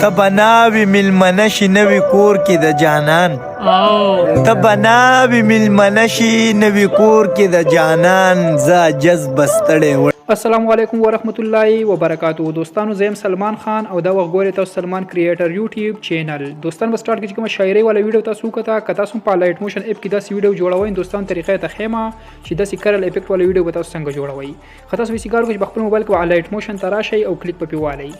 ته بناوي ملمنه شي نوي کور کې د جانان، ته بناوي ملمنه شي نوي کور کې د جانان، زه جذب ستړی. السلام علیکم ورحمت الله وبرکاتو دوستانو، زه یم سلمان خان او دا وخت ګورئ تاسو سلمان کریټر یوټیوب چینل. دوستان، به سٹارټ کې چې کومه شاعري والا ویډیو تاسو وکړه، که تاسو په لایټ موشن اپ کې داسې ویډیو جوړوئ دوستان، طریقه ته خېمه چې داسې کرل افیکټ والا ویډیو به تاسو څنګه جوړوئ. خو تاسو به کار کوئ چې خپل موبایل کې لایټ موشن ته راشئ او کلیک په پیوالئ.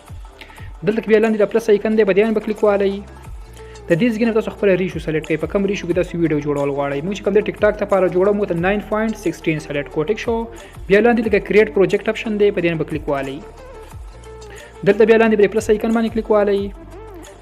دلته کې بیا لاندې د پلس آیکن دی، په دې باندې کلیک والئ. د دې ځګنه تاسو خپل ریشو سلیکټ کړئ، په کوم ریشو کې تاسو ویډیو جوړول غواړئ. موږ چې کوم د ټیک ټاک لپاره جوړو، موږ ته 9.16 سلیکټ کو. ټیک شو. بیا لاندې لکه کریټ پروجیکټ اپشن دی، په دې باندې کلیک والئ. دلته بیا لاندې پر پلس آیکن باندې کلیک والئ.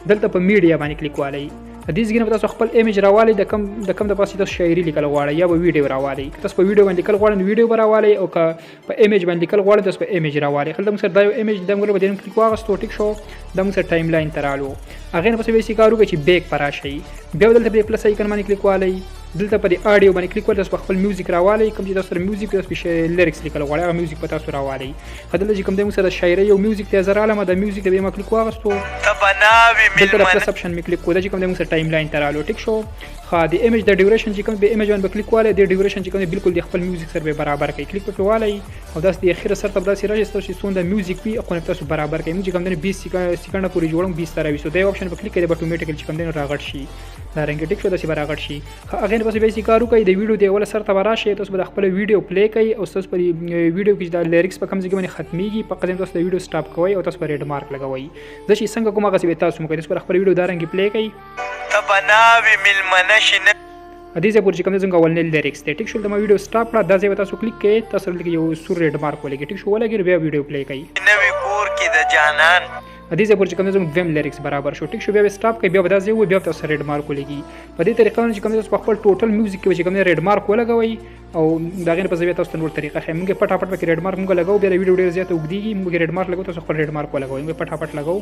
دلته په میډیا باندې کلیک والئ. د دې ځګنه تاسو خپل ایمیج راوالئ، د کم د پاسې تاسو شاعري لیکل غواړئ یا به ویډیو راوالئ. که تاسو په ویډیو باندې لیکل غواړئ نو ویډیو به راوالئ، او که په ایمیج باندې لیکل غواړئ تاسو په ایمیج راوالئ. خلک موږ سره دا یو ایمیج د موږ په دې کلیک واغستو. ټیک شو. د موږ سره ټایم لاین ته رالو. هغه نه پسې به کار وکړي چې بیک پر راشي. بیا دلته په پلس آیکن باندې کلیک والئ. دلته په دې آډیو باندې کلیک وکړئ، تاسو په خپل میوزیک راوالئ، کوم چې تاسو سره میوزیک تاسو په لیریکس لیکل غواړئ هغه میوزیک په تاسو راوالئ. دلته چې کوم د موږ سره شاعري یو میوزیک ته زه رالم، د میوزیک ته به ما کلیک واغستو. ته بناوي دلته د پلس اپشن می کلیک کو، دا چې کوم د موږ سره ټایم لاین ته رالو. ټیک شو. ښه، د ایمیج د ډیوریشن چې کوم به ایمیج باندې کلیک والئ، د ډیوریشن چې کوم بالکل د خپل میوزیک سره به برابر کړئ. کلیک په والئ او داس د اخیره سر ته داسې راشي تاسو چې څومره میوزیک وي خو تاسو برابر کړئ. موږ چې کوم د 20 سیکنډ پورې جوړم، 20 تر ویسو دا اپشن په کلیک کړئ، به اتوماتیکلی چې کوم د راغټ شي دا رنګ. ټیک شو. داسې به راغټ شي. ښه، هغه نه پس به کار وکړئ، د ویډیو دی اول سر ته راشي، تاسو به خپل ویډیو پلی کړئ او تاسو په ویډیو کې دا لیریکس په کوم ځای کې باندې ختميږي په قدم تاسو د ویډیو سټاپ کوئ او تاسو په ریډ مارک لګوئ. زه چې څنګه کوم هغه به تاسو مو کوئ. تاسو پر خپل ویډیو دا رنګ پلی کړئ. ته بناوي ملمنه شي. دې ځای پورې چې کوم څنګه اولنی لیریکس دی. ټیک شو. د ما ویډیو سټاپ کړه. دا ځای به تاسو کلیک کړئ، تاسو لکه یو سور ریډ مارک ولګي. ټیک شو. ولګي، بیا ویډیو پلی کړئ. نوي کور کې د جانان. دې ځای پورې چې کوم زموږ دویم لیریکس برابر شو. ټیک شو. بیا به سټاپ کړئ، بیا به دا ځای و، بیا تاسو ریډ مارک ولګي. په دې طریقه باندې چې کوم تاسو په خپل ټوټل میوزیک کې چې کوم ریډ مارک ولګوئ او دا غیر په ځای تاسو ته نور طریقه ښیم. موږ پټاپټ پکې ریډ مارک موږ لګاو، بیا ویډیو ډیر زیات اوږدیږي. موږ ریډ مارک لګاو، تاسو خپل ریډ مارک ولګوئ. موږ پټاپټ لګاو.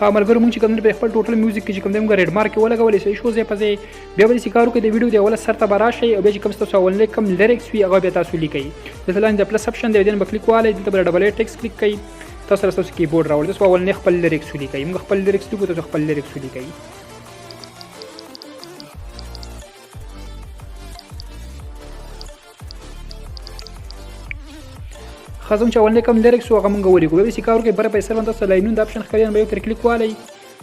ښه ملګرو، موږ چې کوم په خپل ټوټل میوزیک کې چې کوم دی موږ ریډ مارک ولګولې، صحیح شو ځای په ځای. بیا به داسې کار وکړئ، د ویډیو د اوله سر ته به راشئ او بیا چې کوم ستاسو اولنی کوم لیریکس وي هغه بیا تاسو لیکئ. دلته لاندې د پلس اپشن دی، دې به کلیک والئ. دلته به ډبل ای ټیکس کلیک کړئ، تاسو سره ستاسو کیبورډ راوړئ، تاسو اولنی خپل لیریکس ولیکئ. موږ خپل لیریکس لیکو، تاسو خپل لیریکس ولیکئ. ښه، زموږ چې اولنی کوم لیریکس وو هغه مونږ ولیکو. بیا داسې کار وکړئ، بره په سر باندې تاسو لاینونو د اپشن ښکاري، به یو تر کلیک والئ،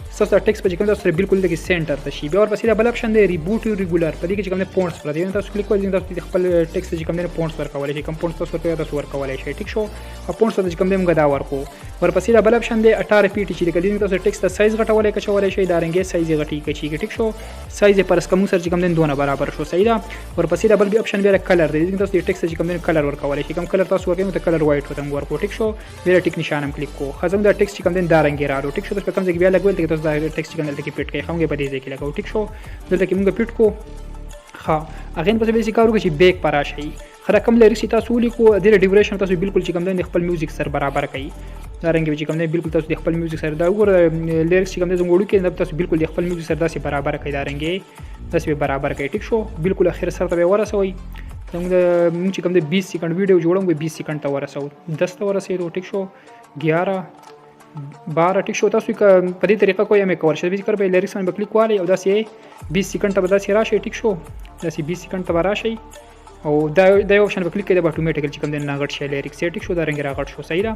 ستاسو دا ټیکس به چې کوم تاسو سره بالکل دغه سنټر ته شي. بیا ورپسې دا بل اپشن دی ریبوټ ریګولر، په دې کې چې کوم دی فونټس پرته دی، تاسو کلیک وکړئ، تاسو د خپل ټیکس چې کوم دی فونټس ورکولی شئ، کوم فونټس تاسو ورکوئ تاسو ورکولی شئ. ټیک شو. او فونټس ته چې کوم دی مونږ دا ورکو. ورپسې دا بل اپشن دی اټار پی ټي چې د دې تاسو ټیکس ته سایز غټولی کچولی شئ، دا رنګې سایز یې غټي کچېږي. ټیک شو. سایز یې پرس کوم سره چې کوم دی دونه برابر شو، صحیح ده. ورپسې دا بل اپشن بیا کلر دی، دې تاسو د ټیکس ته چې کوم دی کلر ورکولی شئ، کوم کلر تاسو ورکوئ نو ته کلر وایټ ورته موږ ورکو. ټیک شو. بیا ټیک نشان هم کلیک کو. ښه، زموږ دا ټیکس چې کوم دی دا رنګې رالو. ټیک شو. تاسو په کوم ځای کې بیا لګول تاسو دا ټیکس چې کوم دلته کې پټ کړئ، ښه موږ په دې ځای کې لګو. ټیک شو. دلته کې موږ پټ کو. ښه، هغې نه پسې بیا داسې کار وکړئ چې بیک پر راشئ. ښه، دا کوم لیریکس چې تاسو ولیکو د دې ډیوریشن تاسو بالکل چې کوم دی د خپل میوزیک سره برابر کړئ. دا رنګ چې کوم دی بالکل تاسو د خپل میوزیک سره دا وګوره لیریکس چې کوم دی زموږ وړوکی دی، تاسو بالکل د خپل میوزیک سره داسې برابر کړئ، دا رنګ داسې به برابر کړئ. ټیک شو. بالکل اخر سر ته به ورسوئ. زموږ د موږ چې کوم دی 20 سیکنډ ویډیو جوړوم، به 20 سیکنډ ته ورسوو، 10 ته ورسېدو. ټیک شو. 11 12. ټیک شو. تاسو که په دې طریقه کوئ هم یې کولی شئ. دې کار به لیریکس باندې به کلیک والئ او داسې 20 سیکنډ ته به داسې راشئ. ټیک شو. داسې 20 سیکنډ ته به راشئ او دا یو اپشن به کلیک کړئ، دا به اتوماتیکلی چې کوم دی نه غټ شي لیریکس. ټیک شو. دا رنګ راغټ شو، صحیح ده.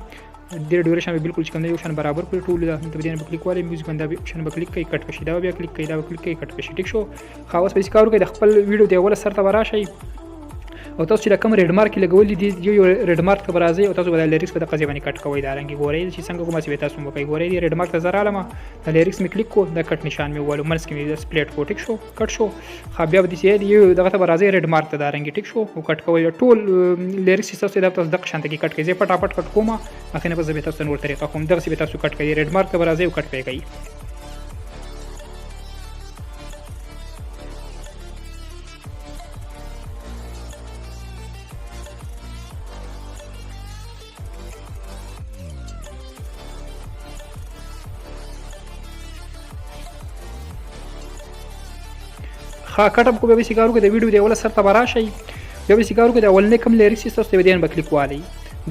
دې ډیوریشن به بالکل چې کوم دی یو شان برابر کړئ ټول. دا ته به دې به کلیک والئ، میوزیک باندې دا اپشن به کلیک کړئ، کټ شي، دا بیا کلیک کړئ، دا به کلیک کړئ، کټ شي. ټیک شو. ښه، اوس به داسې کار وکړئ، د خپل ویډیو د اوله سر ته به راشئ او تاسو چې دا کوم ریډ مارک لګولې دي یو یو ریډ مارک ته به راځئ او تاسو به دا لیریکس په دغه ځای باندې کټ کوئ. دا رنګ ګورئ چې څنګه کوم څه به تاسو هم وکړئ. ګورئ دې ریډ مارک ته زه رالم، دا لیریکس مې کلیک کو، دا کټ نشان مې ووهلو، منځ کې مې دا سپلیټ کو. ټیک شو، کټ شو. ښه، بیا به داسې یو دغه ته به راځئ ریډ مارک ته، دا رنګ ټیک شو او کټ کوئ. ټول لیریکس چې تاسو دا تاسو دغه شان ته کې کټ کړئ. زه پټاپټ کټ کوم، اخر نه به زه به تاسو ته نور طریقه کوم. دغسې به تاسو کټ کړئ، ریډ مارک ته به راځئ او کټ به یې کړئ. ښه کټ اپ کو. بیا به څه کار وکړئ، د ویډیو د اوله سر ته به راشئ. بیا به څه کار وکړئ، د اولنی کوم لیریکس چې تاسو ته دی به کلیک والی.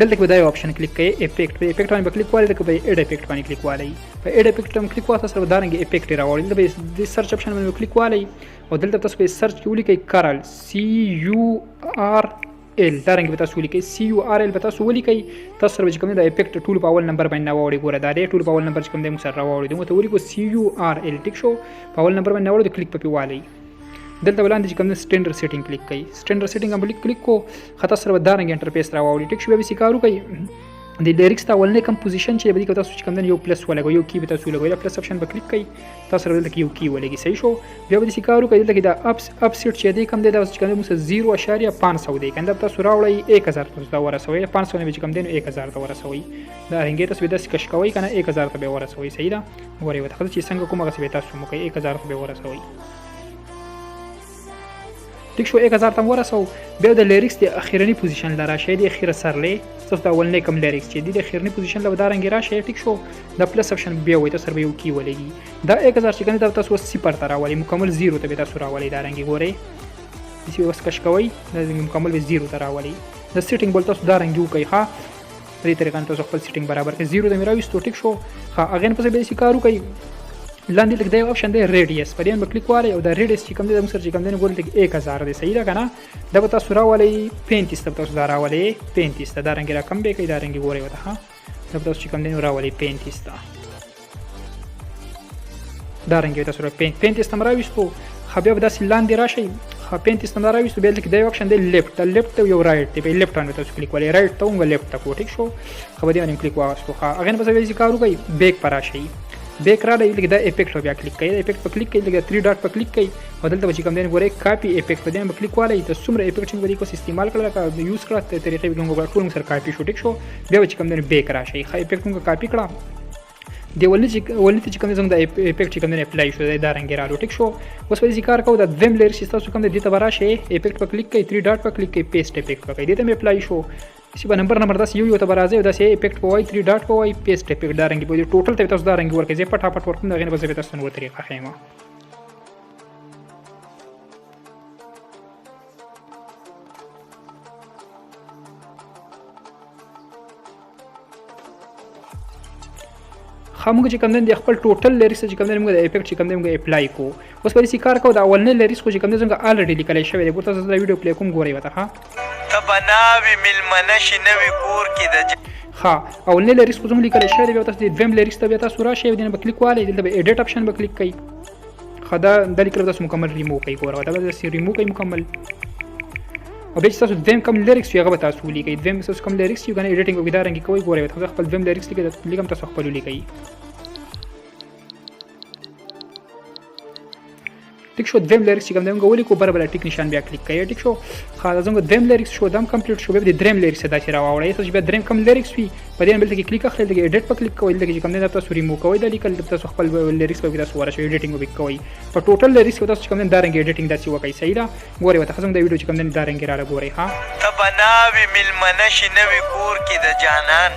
دلته کې به دا یو آپشن کلیک کړئ، افیکټ. په افیکټ باندې به کلیک والی، دلته به ایډ افیکټ باندې کلیک والی. په ایډ افیکټ هم کلیک والی سره به دا رنګ افیکټ راوړي. دلته به د سرچ آپشن باندې کلیک والی او دلته تاسو په سرچ کې ولیکئ کرل، سی یو آر ال. دا رنګ به تاسو ولیکئ، سی یو آر ال به تاسو ولیکئ. تاسو سره به چې کوم دی د افیکټ ټول په اول نمبر باندې راوړي. ګوره دا دی ټول په اول نمبر چې کوم دی موږ سره راوړي، موږ ته ولیکو سی یو آر ال. ټیک شو، په اول نمبر باندې راوړي، کلیک پکې والی. دلته ولاندې چې کوم دی سټانډرډ سیټینګ کلیک کړئ، سټانډرډ سیټینګ هم کلیک کو. خطا سره به دا رنګ انټرفیس راوړي. ټیک شو، بیا به څه کار وکړئ، د لیریکس ته اولنې کوم پوزیشن چې به دې کې تاسو چې کوم دی یو پلس ولګوئ، یو کی به تاسو ولګوئ. دا پلس اپشن به کلیک کړئ، تاسو سره دلته کې یو کی ولګي. صحیح شو، بیا به داسې کار وکړئ، دلته کې دا اپ سیټ چې دی کوم دی دا چې کوم دی موږ سره 0.500 دی که نه، دا تاسو راوړئ 1000 تاسو دا ورسوئ. 500 نه به چې کوم دی نو 1000 ته ورسوئ. دا رنګې تاسو به داسې کش کوئ که نه، 1000 ته به ورسوئ. صحیح ده، ګورئ ورته چې څنګه کوم هغسې به تاسو مو کوئ، 1000 ته به ورسوئ. ټیک شو، 1000 ته هم ورسو. بیا د لیریکس د اخرني پوزیشن له راشئ، د اخره سر لې تاسو د اولنی کوم لیریکس چې دی د اخرني پوزیشن له دا رنګ راشئ. ټیک شو، دا پلس اپشن بیا وایي تاسو سره به یو کی ولګي. دا 1000 چې کوم دی دا تاسو اوس صفر ته راولئ، مکمل زیرو ته به تاسو راولئ. دا رنګ ګورئ داسې اوس کش کوئ، دا رنګ مکمل به زیرو ته راولئ. د سیټینګ بل تاسو دا رنګ وکړئ. ښه، په دې طریقه تاسو خپل سیټینګ برابر کړئ. زیرو ته مې راویستو. ټیک شو، ښه هغې نه پسې بیا داسې کار وکړئ، لاندې لږ دا یو آپشن دی ریډیس، په دې باندې کلیک والی او دا ریډیس چې کوم دی دا موږ سره چې کوم دی نو ګورئ لږ 1000 دی. صحیح ده که نه، دا به تاسو راولئ 35 ته به تاسو دا راولئ 35 ته، دا رنګ را کم به کړئ، دا رنګ ګورئ ورته. ښه، دا به تاسو چې کوم دی نو راولئ 35 ته، دا رنګ به تاسو 35 ته هم راویستو. ښه، بیا به داسې لاندې راشئ. ښه، 35 ته هم دا راویستو. بیا دلته کې دا یو آپشن دی لیفټ، دا لیفټ ته یو رایټ دی، په لیفټ باندې تاسو کلیک ولئ، رایټ ته وموږ لیفټ ته کوو. ټیک شو، ښه، په دې باندې کلیک واغستو. ښه، هغې نه پس بیا داسې کار وکړئ، بیک په راشئ، بیک راغلی لږ دا افیکټ به بیا کلیک کړئ، افیکټ په کلیک کړئ، لږ 3 ډاټ په کلیک کړئ او دلته به چې کوم دی ګورئ کاپي افیکټ په دې باندې کلیک والی. ته څومره افیکټ چې به دې کوس استعمال کړل، که یوز کړه، طریقې به موږ ټول موږ سره کاپي شو. ټیک شو، بیا به چې کوم دی بیک راشئ. ښه، افیکټ موږ کاپي کړه، دی ولې چې ولې ته چې کوم دی زموږ د افیکټ چې کوم دی اپلای شو، دا رنګ یې رالو. ټیک شو، اوس به داسې کار کوو، دا دویم لیریکس چې تاسو کوم دی دې ته به راشئ، افیکټ په کلیک کړئ، 3 ډاټ په کلیک کړئ، پیسټ افیکټ وکړئ، دې ته مې اپلای شو. چې به نمبر نمبر داسې یو یو ته به راځي او داسې افیکټ په وایي، 3 ډاټ په وایي، پیسټ افیکټ، دا رنګ به دې ټوټل ته تاسو دا رنګ ورکړئ. زه پټاپټ ورکوم، د هغې نه به زه به تاسو ته نوره طریقه ښیم. ښه، موږ چې کوم دی د خپل ټوټل لیریکس چې کوم دی موږ د افیکټ چې کوم دی موږ اپلای کوو. اوس به داسې کار کوو، د اولنی لیریکس خو چې کوم دی زموږ الریډي لیکلی شوی دی. ګوره تاسو دا ویډیو پلی کوم، ګورئ ورته. ښه، ته به ناوې مېلمنه شي نوي کور کې د ښه، اولنی لیریکس خو زموږ لیکلی شوی دی. بیا تاسو د دویم لیریکس ته بیا تاسو راشئ، دې نه به کلیک والی، دلته به ایډیټ اپشن به کلیک کړئ. ښه، دا لیکل به تاسو مکمل ریموو کړئ. ګوره دا به تاسو ریموو کړئ مکمل. او بیا چې تاسو دویم کوم لیریکس وي هغه به تاسو ولیکئ. دویم تاسو کوم لیریکس وي که نه ایډیټینګ به دا رنګ کوئ. ګورئ تاسو خپل دویم لیریکس لیکم، تاسو خپل ولیکئ. ټیک شو، دویم لیریکس چې کوم دی موږ ولیکو، بره بله ټیک نشان بیا کلیک کړئ. ټیک شو، ښه، دا زموږ دویم لیریکس شو، دا هم کمپلیټ شو. بیا به د دریم لیریکس داسې راواوړئ. تاسو چې بیا دریم کوم لیریکس وي په دې دلته کې کلیک اخلئ، دلته کې ایډیټ په کلیک کوئ، دلته کې چې کوم دی دا تاسو ریموو کوئ، دا لیکل دلته تاسو خپل لیریکس به تاسو ورشئ، ایډیټینګ به کوئ. په ټوټل لیریکس کې تاسو چې کوم دی دا رنګ ایډیټینګ داسې وکړئ. صحیح ده، ګورئ ورته. ښه، زموږ دا ویډیو چې کوم دی دا رنګ راله ګورئ. ښه، ته به ناوې مېلمنه شي نوي کور کې د جانان.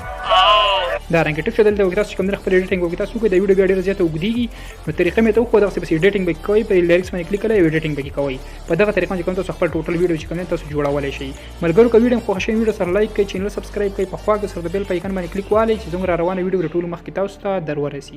دا رنګ ټیک شو. دلته تاسو چې کوم دی خپل ایډیټینګ وکړئ، تاسو وکړئ. دا ویډیو بیا ډېره زیاته اوږدېږي، نو طریقه مې ته وښوده، دغسې بس ایډیټینګ به کوئ، په لیریکس باندې کلیک کړئ او ایډیټینګ به کوئ. په دغه طریقه باندې کوم تاسو خپل ټوټل ویډیو چې کوم دی تاسو جوړولی شئ. ملګرو که ویډیو مو خوښه شوې، ویډیو سره لایک کړئ، چینل سبسکرایب کړئ، په خوا کې سره د بیل په ایکن باندې کلیک والی چې زموږ را روانه ویډیو ټولو مخکې تاسو ته در ورسي.